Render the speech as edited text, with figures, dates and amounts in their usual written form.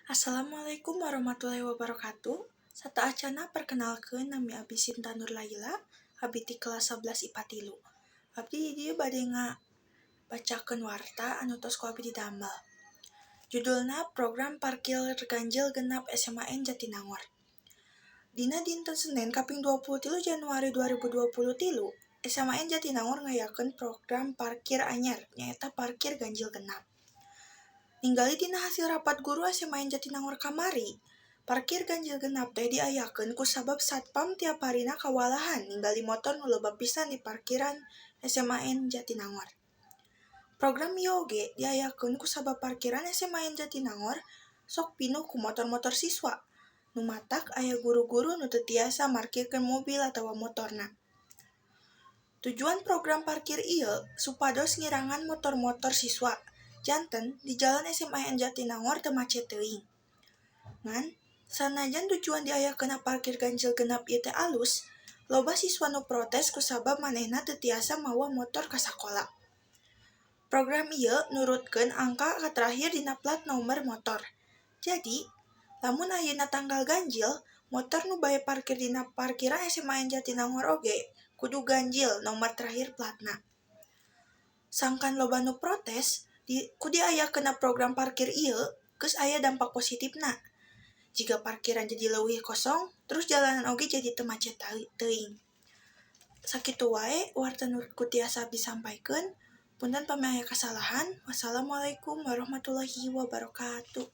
Assalamualaikum warahmatullahi wabarakatuh. Sateuacanna perkenalkeun, nami abdi Sinta Nurlaila, abdi ti kelas 11 IPA 3. Abdi di dieu bade ngabacakeun warta anu tos ku abdi didamel. Judulna Program Parkir Ganjil Genap SMAN Jatinangor. Dina dinten Senen kaping 23 Januari 2023, SMAN Jatinangor ngayakeun program parkir anyar, nyaeta parkir ganjil genap. Ningali dina hasil rapat guru SMAN Jatinangor kamari, parkir ganjil genap teh diayakeun kusabab satpam tiap harina kawalahan ningali motor nu loba pisan di parkiran SMAN Jatinangor. Program ieu oge diayakeun kusabab parkiran SMAN Jatinangor sok pinuh ku motor-motor siswa, nu matak aya guru-guru nu teu tiasa markirkeun mobil atawa motorna. Tujuan program parkir ieu supados ngirangan motor-motor siswa, janten di jalan SMAN Jatinangor teu macet teuing. Ngan, sanajan tujuan diayakeunna parkir ganjil genap ieu teh alus, loba siswa nu protes kusabab manehna teu tiasa mawa motor ka sakola. Program ieu nurutkeun angka katrahir dina plat nomer motor. Jadi, lamun ayeuna tanggal ganjil, motor nu bae parkir dina parkiran SMAN Jatinangor oge kudu ganjil nomor terakhir platna. Sangkan loba nu protes, ku diayakeunna program parkir ieu geus aya dampak positifna. Jiga parkiran jadi leuwih kosong, terus jalanan oge jadi teu macet teuing. Sakitu wae warta nu ku tiasa abdi sampaikeun. Punten pami aya kasalahan. Wassalamualaikum warahmatullahi wabarakatuh.